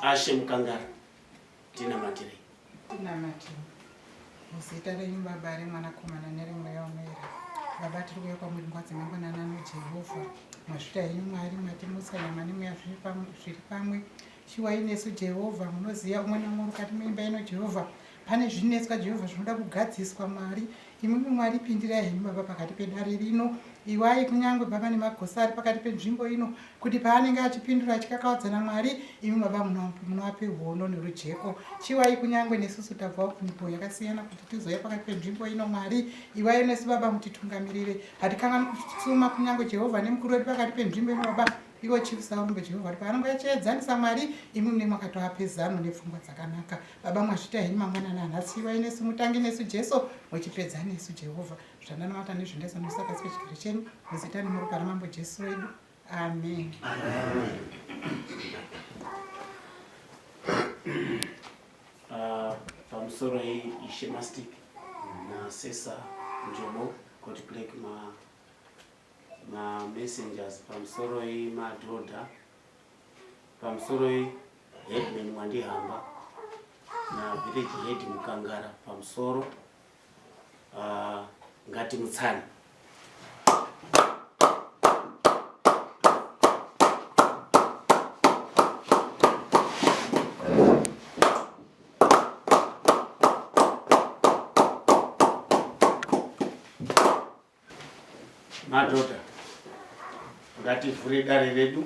Ashe Mukangara, tinamatirei. Tinamate. Muzita renyu Baba, reMwanakomana nereMweya Unoera. Baba, tiri kuuya kwamuri nguva dzemangwanani ano, Jehovha. Mazvita henyu Mwari, matimutsa nyama nemweya zviri pamwe. Chiwai nesu Jehovha, munoziva umwe neumwe mukati meimba ino Jehovha. Pane zvinetswa Jehovha zvinoda kugadziswa Mwari. Imwimwi Mwari pindirai henyu Baba pakati pedare rino. Iwai kunyange Baba nemagosa ari pakati penzvimbo ino kuti paanenge achipindura achikakavadzana Mwari, imi Baba munovape hono nerujeko. Chiwai kunyange nesusu tabvawo kumiko yakasiyana kuti tizouya pakati penzvimbo ino Mwari. Iwai nesu Baba mutitungamirire. Hatikanganwi kusuma kunyange Jehovha nemukuru wedu pakati penzvimbo ino Baba. Ivo Chief Saurombe Jehovha kuti paanenge achiedzanisa Mwari, imwi mune makatoape zano nepfungwa dzakanaka. Baba mwazvita henyu mangwanani anhasi ivai nesu mutange nesu Jesu muchipedza nesu Jehovha zvandanamata nezvendeso noisa pasi pechigaro chenyu muzita nemuropa ramambo Jesu wedu amen, amen. Pamusoro uh, ishe Mastic nasesa Njobo court clerk ma ma messengers pamusoroi madhodha pamusoroi headman Mwandihamba na village head Mukangara pamusoro ngatimutsane. Madhodha, ngativhure dare redu.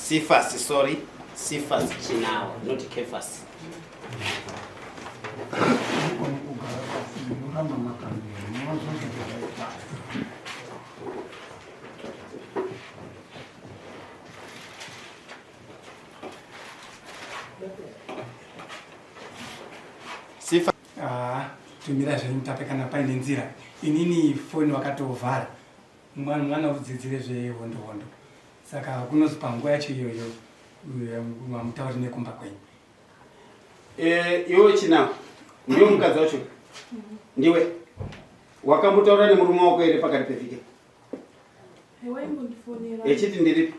Cephas, sorry, Cephas Chinawa, not Cephas. Sifa. Ah, tumira zvenyu mutape kana paine nzira. Inini foni wakatovhara. Mwana mwana udzidzire zvehondo hondo. Saka kunozi panguva yacho iyoyo mamutauri nekumba kwenyu. Eh, iwe china. Ndiwe mukadzi wacho. Ndiwe. Wakambotaura nemurume wako here pakati pevhiki? Echiti ndiripi?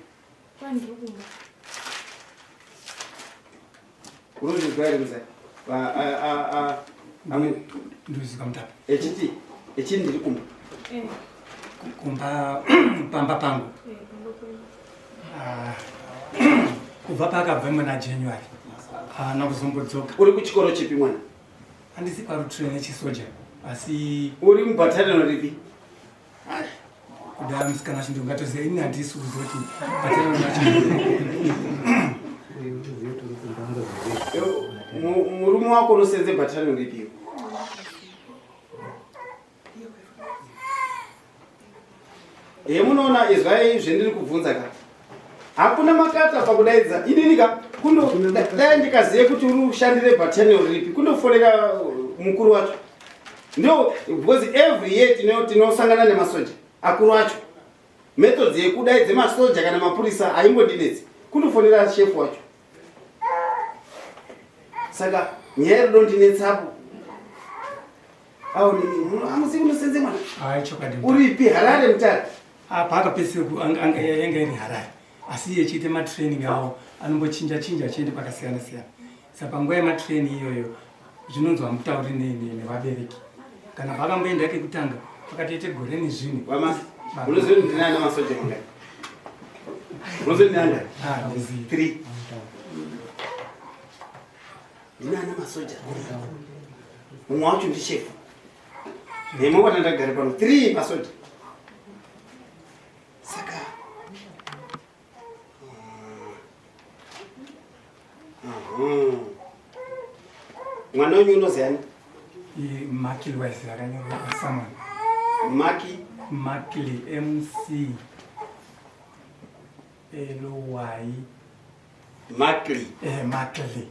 Urikuzvinzwa here muzaya? Ndozvika mutapa. Echiti echiti ndiri kumba. Eh. Kumba pamba pangu. Eh, ah, kubva paakabva muna January haana kuzombodzoka. Uri kuchikoro chipi mwana? Handisi parutrene nechisoja asi uri mubattalion ripi? Kuda musikana chindo ngatoziva ini handisi kuziva kuti battalion racho. Murume wako unosenze battalion ripi? He munoona izwai zvendiri kubvunza ka. Hakuna makata pakudaidza. Inini ka kundo dai ndikaziye kuti uri kushandire battalion ripi kundofonera mukuru wacho. Ndio because every year tino tinosangana nemasoja akuru acho. Methods yekudaidza masoja kana mapurisa haimbondinetsi. Kundofonera chef wacho. Saka nyaya inondinetsapo amusi kunosenze mwana hayi chokwadi uripi harare mutare apa akapedzisira yanga iri harare asi iye achiita matraining awo anombochinja chinja achienda pakasiyana siyana saka panguva yematraining iyoyo zvinonzi hamutauri nevabereki kana pakamboenda kekutanga pakatoite gore nezvimwe unoziva kuti ndinani masoja mangani unoziva ndinani ah, three ndinana masoja mumwe wacho ndishefu nemwe wana ndagare pano 3 masoja saka mwana wenyu unozi ani Makili wise akanyorwa someone Maki Makili MC L Y Mackley. Eh, Mackley.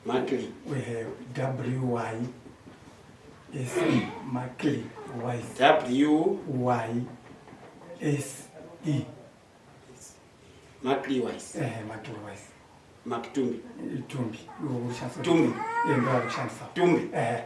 Mackley. Eh, W Y S E Mackley Y W Y S E. Mackley Wise. Eh, Mackley Wise. Mactumbi. Tumbi. Tumbi. Eh, ndo kushandisa. Tumbi. Eh.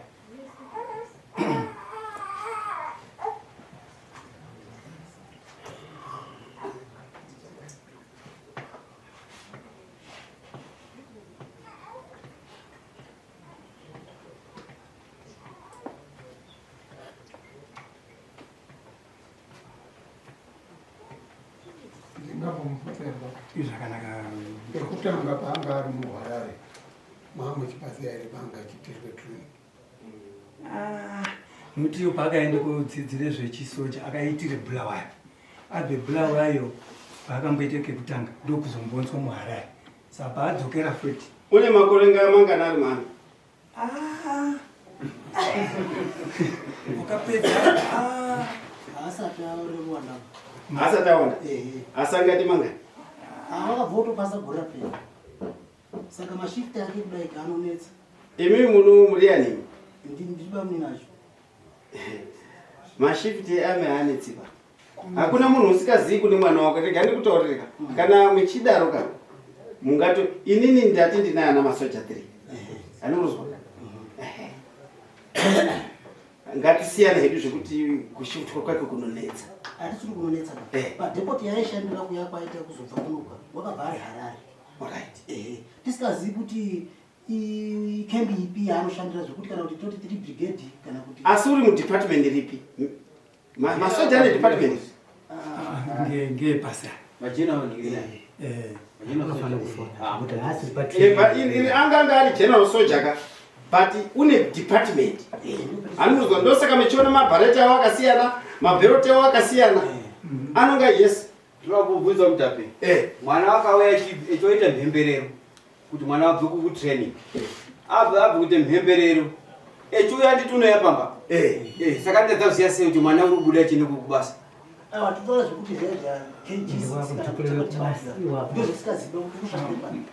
Zvakanaka. Pekutanga paanga ari muHarare maamuchibatsira here paanga achiitirwe training? Ah, mutiyo paakaenda kudzidzire zvechisoja akaitire Bulawayo. Abve Bulawayo paakamboita kekutanga ndokuzombonzwa muHarare. Saka paadzokera futi. Une makore mangani ari mwana? Ah. Wakapedza. Ah. Haasati awana. Haasati awana? Asi angati mangani? Ah, wakabva utopasa gore rapera. Saka mashift ake kudai anonetsa. Imi muno muri ani? Ndiri bamuninacho. Mashift ame haanetsi ba. Hakuna munhu usikazivi kune mwana wako. Rega ndikutaurire ka. Kana muchidaro ka mungato inini ndati ndinaye ana masoja 3. Anoruzwa. Ngatisiyane hedu zvekuti kushiftwa kwake kunonetsa. Hatisiri kunonetsa ba. Padepoti yaishandira kuya kwaita kuzobva kunoka wakabva ari Harare. Alright. Ehe. Tisikazivi kuti ikembi ipi yaanoshandira zvekuti kana kuti toti tiri brigade kana kuti Asi uri mudepartment ripi? Masoja ane department? Ngepasa. Anga anga ari general soldier ka but une department. Anozwa ndosaka mechiona mabhareti avo akasiyana, mabheroti avo akasiyana. Anonga yes. Tinoda kubvunza mutape. Mwana akauya achiita mhemberero kuti mwana abve kutraining. Abve abve kuita mhemberero. Echiuya nditi unoya pamba. Saka ndadza kuziya sei kuti mwana uri kubuda achienda kubasa. Aiwa tinotaura zvekuti zviya zva KG6 kana kuti ndozvisikazive kuti unoshandira pano.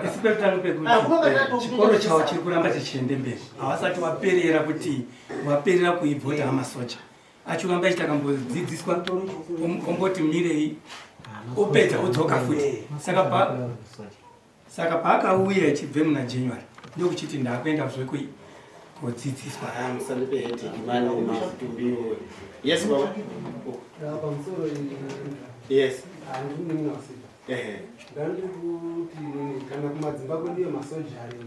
Asi pekutanga pekuti chikoro chavo chiri kuramba chichiende mberi. Havasati waperera kuti waperera kuibvota hamasoja. Achiramba achiti akambodzidziswa omboti mirei opedza odzoka futi. Saka paakauya achibve muna January ndokuchiti ndakuenda zvekui kodzidziswa. Musandipe headache mani matumbiwo. Yes baba. Pamusoro Yes. Handini mwasika. Ehe. Ndandikuti kana kumadzimba kwedu masoja ari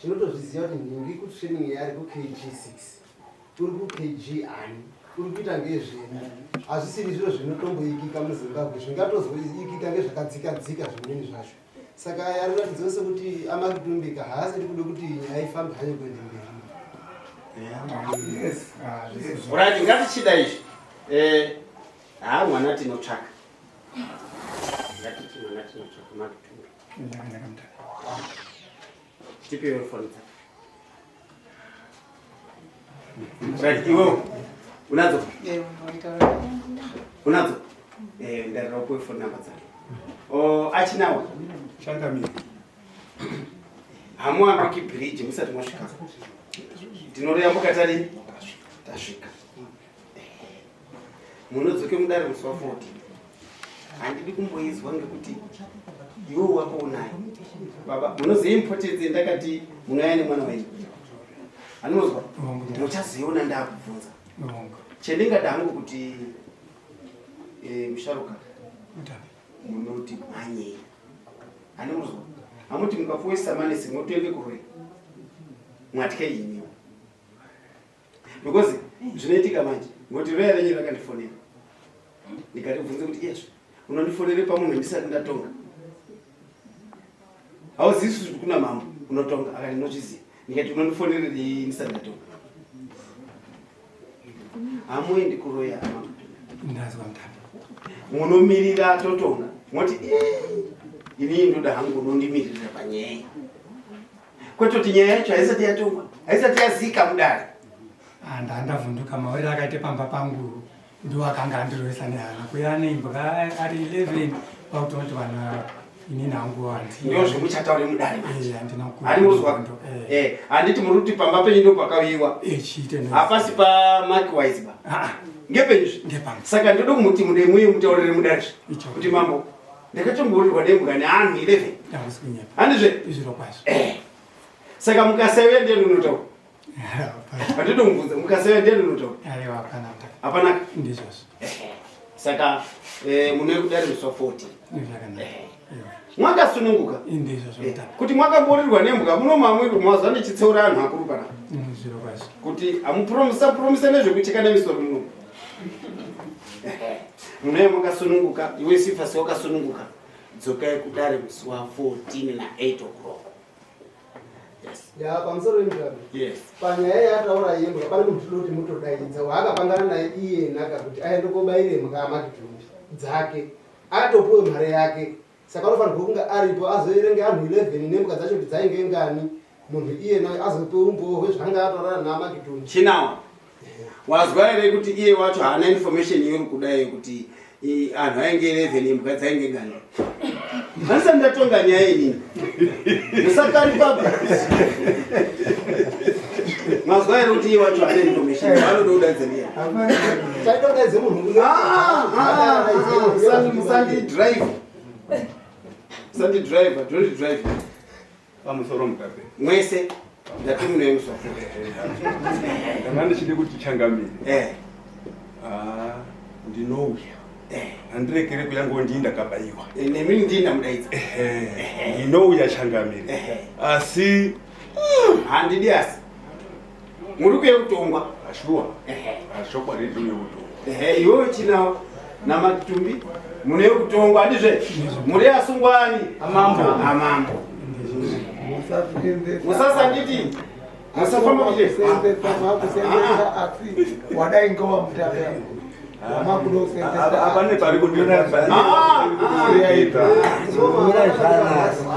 tinotozviziva kuti ndingi kutraining yaari ku KG6 uri ku KG ani uri kuita ngezveni hazvisiri zviro zvinotomboikika muZimbabwe zvingatozoikika ngezvakadzika dzika zvimweni zvacho. Saka aya ari kuratidza sekuti amakutumbika haasiri kuda kuti nyaya ifambe hayo kuenda mberi. Yes. Right, ngatichida izvi. Ha mwana tinotsvaka. Ngatiti mwana tinotsvaka makutumbi. Tipe your phone. Right, iwe unadzo? Unadzo? Ndarira upiwe phone number dzake. Oh, achinawo? Changamire. Hamuambiki bridge musati masvika. Tinoriyambuka tadini? Tasvika. Munodzoke mudare musi wa 14. Handidi kumboizwa ngekuti iwe wako unayo. Baba, munoziva importance yandakati munouya nemwana wenyu. Anozwa? Muchazoiona ndakubvunza. Chendingada hangu kuti musharuka munoti mhanyei. Anozwa? Hamuti mukapuwe samanisi motoende kurwe. Mwatye imiwo. Because zvinoitika manje ngoti roya renyu rakandifonera. Ndikaribvunze kuti iyezve unondifonere pamunhu ndisati ndatonga. Hauzivi kuti kuna mambo unotonga akati ndinozviziva. Ndikati unondifonererei ndisati ndatonga. Hamuendi kuroya amama. Ndazwa mutana. Munomirira totonga. Moti inini ndoda hangu unondimiririra panyaya. Kwetoti nyaya yacho haisati yatongwa, haisati yazika mudare. Ndandavhunduka mawere akaita pamba pangu ndo akanga andirovesa nehana kuya ane imbwa ari 11 Kwakutoona kuti vana inini hangu handi. Ndizvo zvemuchataure mudare manje. Eh, handina ku. Hani murikuzwa? Eh. Eh, handiti muri kuti pamba penyu ndo pakauyiwa. Eh, chiite noise. Hapasi pa Mark Wise ba. Ah, ah, Ngepenyuzve. ngepangu. Saka ndoda kumuti mude muye mutaurire mudare. Icho. Kuti mambo ndakatomborirwa nembwa neanhu 11. Hausi kunyepa. Handizve? Izviro kwazvo. Eh. Saka mukaseve ndiye unotaura. Hapana. Handitombvunza mukaseve ndiye unotaura. Aiwa, hapana mutaka. Hapana. Ndizvozvo. Saka eh, munoye kudare musi wa 14. Zvakanaka. Eh. Aiwa. Mwakasununguka. Ndizvozvo Eh, mutaka. kuti mwakamborirwa nembwa muno mamwiri mazuva ndichitseura anhu akuru panapa. Zviro kwazvo. Kuti hamupromisa promisa nezvekucheka nemisoro muno. Munoye mwakasununguka, iwe Sifasi wakasununguka. Dzokai kudare musi wa 14 na 8 o'clock. Yes. Ya, pamusoro wemutape. Yes. Panyaya yataura yembwa pane munhu tinoda kuti mutodaidza waakapangana naye iyena kuti aende kobaire mbwa makitumbi dzake atopuwe mari yake saka unofanirwa kunge aripo azoerenge anhu 11 nembwa dzacho kuti dzainge ngani munhu iyena azope umbowo hwezvaanga ataurana namakitumbi. Chinawo. Wazwa here kuti iye wacho haana information yori kudai kuti anhu ainge 11 imbwa dzainge ngani. Handisati ndatonga nyaya inini. Musakari baba. Mazwa here kuti iye wacho haana information. Anoda kudaidza ndiye. Chaida kudaidze munhu Ah, ah, ah, musandi drive. Musandi driver, don't drive. Pamusoro mutape. Mwese ndati munoye musi wa 14. Ndanga ndichide kuti changamire. Eh. Ah, ndinouya. Eh. Handirekere kuyange ndii ndakabayiwa. Eh, Nemi ndini ndamudaidza. Ehe, ndinouya changamire. Ehe. Asi Handidi asi. Muri kuye kutongwa. ashuwa. Ehe. Chokwadi ndinouya kutongwa. Ehe, iwewe chinawo namatumbi mune kutongwa handizve? Muri asungwani Amambo. Amambo. Musasanditi musafamba kuche. Makusenzesa asi wadai ngowa mutape wamakuda kusenzesa Apane pari kundiita. Ah,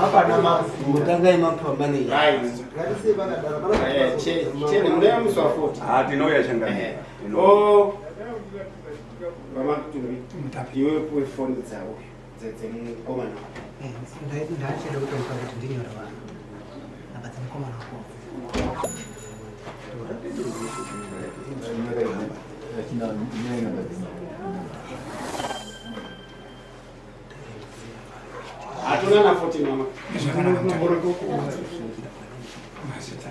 hapana mazi Mutangai mapambane. Right. Ngatisiye pakadaro Eh, chene mune musi wa 40. Ah, tinouya changamire. Ehe. Tinouya. Oh. Vamatumbi. Mutape. Iwewe puwe foni dzawo dzemukomana wako. Ndachida kutomupa kuti ndinyore vanhu. Apa dzemukomana wako. Hatuna na 14 mama. Zvakanaka mutaka. Mazvita.